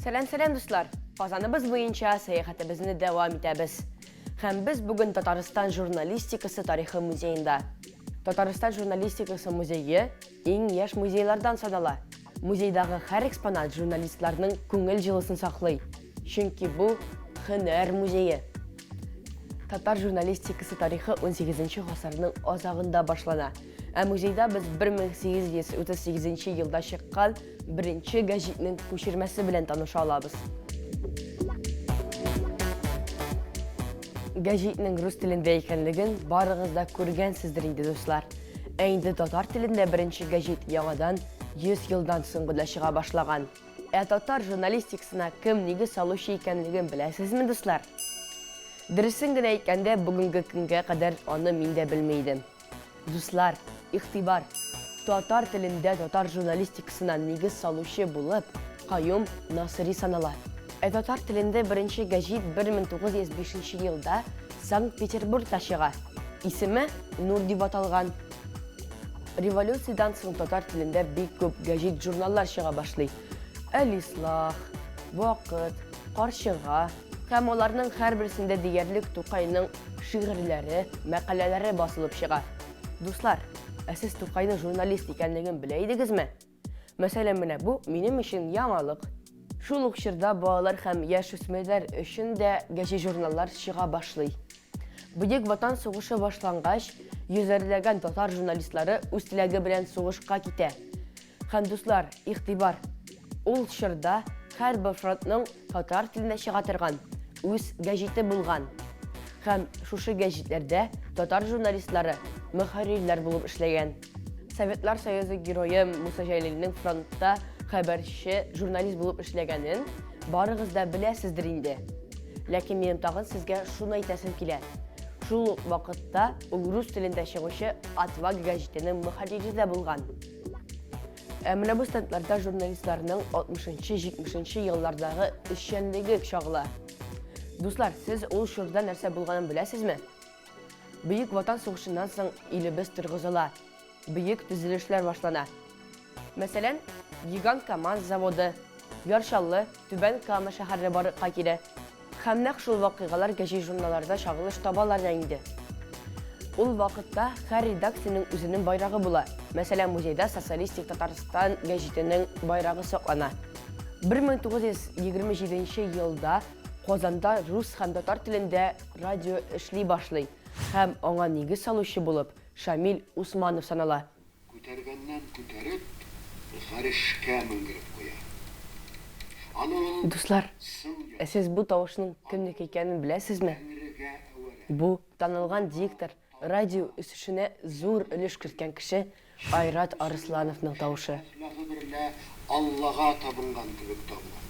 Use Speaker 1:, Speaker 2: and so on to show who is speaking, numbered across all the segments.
Speaker 1: Сәлам, сәлам, дуслар! Казаныбыз буенча сәяхәтебезне дәвам итәбез. Һәм без бүген Татарстан журналистикасы тарихы музеенда. Татарстан журналистикасы музее иң яшь музейлардан санала. Музейдагы һәр экспонат журналистларның күңел җылысын саклый. Чөнки бу һөнәр музее. Татар журналистикасы тарихы 18 гасырның азагында башлана. Ә музейда без 1838 елда чыккан беренче гәҗитнең күчермәсе белән таныша алабыз. Гәҗитнең рус телендә икәнлеген барыгыз да күргәнсездер инде, дуслар. Ә инде татар телендә беренче гәҗит яңадан 100 елдан соң гына чыга башлаган. Ә татар журналистикасына кем нигез салучы икәнлеген беләсезме, дуслар? Дөресен генә әйткәндә, бүгенге көнгә кадәр аны мин дә белми идем. Дуслар, игътибар! Татар телендә татар журналистикасына нигез салучы булып Каюм Насыйри санала. Ә татар телендә беренче гәҗит 1905 елда Санкт-Петербургта чыга. Исеме Нур дип аталган. Революциядән соң татар телендә бик күп гәҗит-журналлар чыга башлый. Әл-Ислах, Вакыт, Карчыга һәм аларның һәрберсендә диярлек Тукайның шигырьләре, мәкаләләре басылып чыга. Дуслар, ә сез Тукайның журналист икәнлеген белә идегезме? Мәсәлән, менә бу минем өчен яңалык. Шул ук чорда балалар һәм яшүсмерләр өчен дә гәҗит-журналлар чыга башлый. Бөек Ватан сугышы башлангач, йөзәрләгән татар журналистлары үз теләге белән сугышка китә. Һәм, дуслар, игътибар! Ул чорда һәрбер фронтның татар телендә чыга торган үз гәҗите булган. Һәм шушы гәҗитләрдә татар журналистлары мөхәррирләр булып эшләгән. Советлар Союзы герое Муса Җәлилнең фронтта хәбәрче, журналист булып эшләгәнен барыгыз да беләсездер инде. Ләкин минем тагын сезгә шуны әйтәсем килә. Шул ук вакытта ул рус телендә чыгучы Отвага гәҗитенең мөхәррире дә булган. Ә менә бу стендларда журналистларның 60-70 еллардагы эшчәнлеге чагыла. Дуслар, сез ул чорда нәрсә булганын беләсезме? Бөек Ватан сугышыннан соң илебез торгызыла, бөек төзелешләр башлана. Мәсәлән, гигант КАМАЗ заводы, Яр Чаллы, Түбән Кама шәһәре барлыкка килә. Һәм нәкъ шул вакыйгалар гәҗит-журналларда чагылыш табалар да инде. Ул вакытта һәр редакциянең үзенең байрагы була. Мәсәлән, музейда Социалистик Татарстан гәҗитенең байрагы саклана. 1927 елда Казанда рус һәм татар телендә радио эшли башлый һәм аңа нигез салучы булып Шамил Усманов санала.
Speaker 2: Күтәргәннән күтәреп, гарешкә менгереп куя. Аны ул
Speaker 1: Дуслар,
Speaker 2: соң
Speaker 1: ә сез бу тавышның кемнеке икәнен беләсезме?
Speaker 2: Тәңрегә әвәләп.
Speaker 1: Бу, танылган диктор, радио үсешенә зур өлеш керткән кеше Айрат Арыслановның тавышы.
Speaker 2: Әхлагы берлә Аллага табынган кебек табына.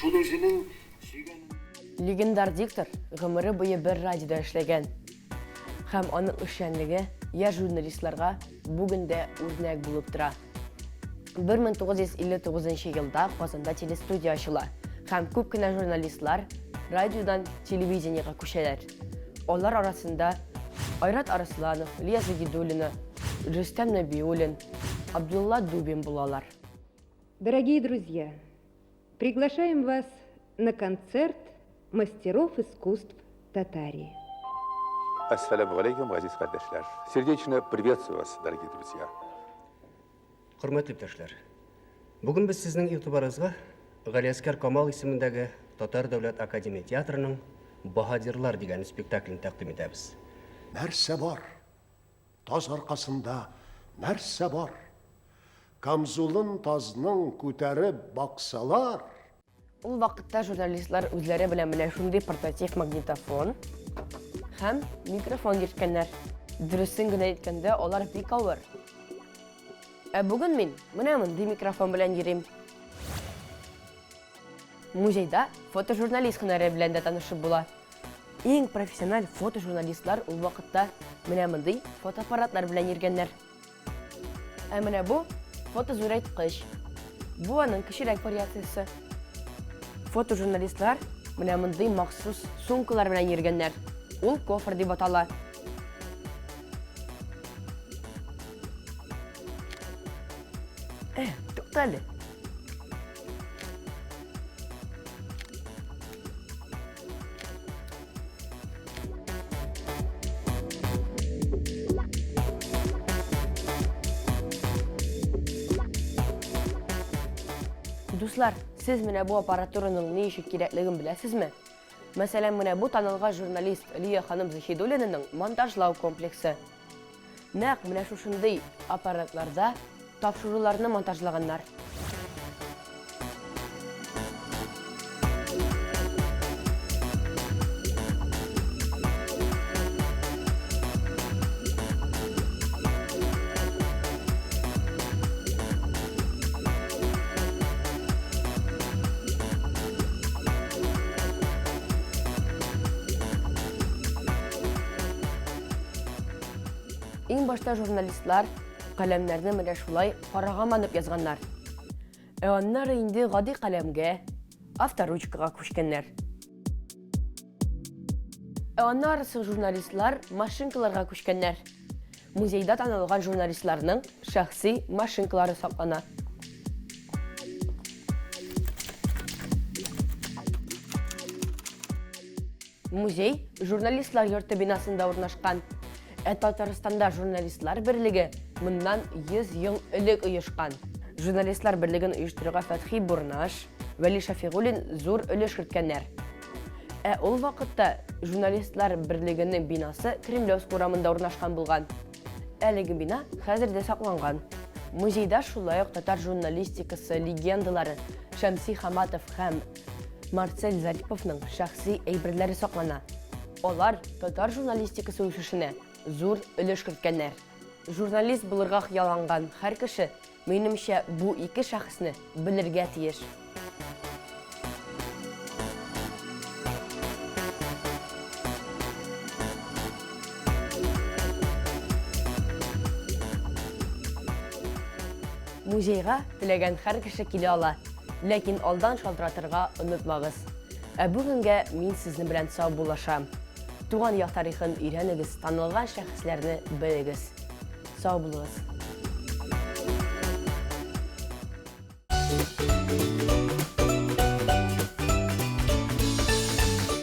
Speaker 2: Шул үзенең сөйгәнен.
Speaker 1: Легендар диктор гомере буе бер радиода эшләгән. Һәм аның эшчәнлеге яшь журналистларга бүген дә үрнәк булып тора. 1959 елда Казанда телестудия ачыла һәм күп кенә журналистлар радиодан телевидениегә күчәләр. Алар арасында Айрат Арысланов, Лия Загидуллина, Рөстәм Нәбиуллин, Абдулла Дубин булалар.
Speaker 3: Дорогие друзья, приглашаем вас на концерт мастеров искусств Татарии.
Speaker 4: Әссәламү галәйкүм, газиз кардәшләр. Сердечно приветствую вас, дорогие друзья.
Speaker 5: Хөрмәтле иптәшләр, бүген без сезнең игътибарыгызга Галиәскәр Камал исемендәге Татар дәүләт академия театрының Баһадирлар дигән спектаклен тәкъдим итәбез.
Speaker 6: Нәрсә бар? Таз аркасында нәрсә бар? Камзулын тазның күтәреп баксалар.
Speaker 1: Ул вакытта журналистлар үзләре белән менә шундый портатив магнитофон һәм микрофон йөрткәннәр. Дөресен генә әйткәндә, алар бик авыр. Ә бүген мин менә мондый микрофон белән йөрим. Музейда фотожурналист һөнәре белән дә танышып була. Иң профессиональ фотожурналистлар ул вакытта менә мондый фотоаппаратлар белән йөргәннәр. Ә менә бу фотозурайткыч. Бу аның кечерәк вариациясе. Фотожурналистлар менә мондый махсус сумкалар белән йөргәннәр. Ул кофр дип атала. Э, тукта әле. Дуслар, сез менә бу аппаратураның ни өчен кирәклеген беләсезме? Мәсәлән, менә бу танылган журналист Лия ханым Заһидуллинаның монтажлау комплексы. Нәкъ менә шушындый аппаратларда тапшыруларны монтажлаганнар. Иң башта журналистлар каләмнәрне менә шулай карага манып язганнар. Ә аннары инде гади каләмгә, авторучкага күчкәннәр. Ә аннары соң журналистлар машинкаларга күчкәннәр. Музейда танылган журналистларның шәхси машинкалары саклана. Музей Журналистлар йорты бинасында урнашкан. Ә Татарстанда журналистлар берлеге моннан 100 ел элек оешкан. Журналистлар берлеген оештыруга Фәтхи Бурнаш, Вәли Шәфигуллин зур өлеш керткәннәр. Ә ул вакытта журналистлар берлегенең бинасы Кремлевск урамында урнашкан булган. Әлеге бина хәзер дә сакланган. Музейда шулай ук татар журналистикасы легендалары Шәмси Хаматов һәм Марсель Зариповның шәхси әйберләре саклана. Алар татар журналистикасы үсешенә зур өлеш керткәннәр. Журналист булырга хыялланган һәр кеше, минемчә, бу ике шәхесне белергә тиеш. Музейга теләгән һәр кеше килә ала. Ләкин алдан шалтыратырга онытмагыз. Ә бүгенгә мин сезнең белән саубуллашам. Туган як тарихын өйрәнегез, танылган шәхесләрне белегез. Сау булыгыз.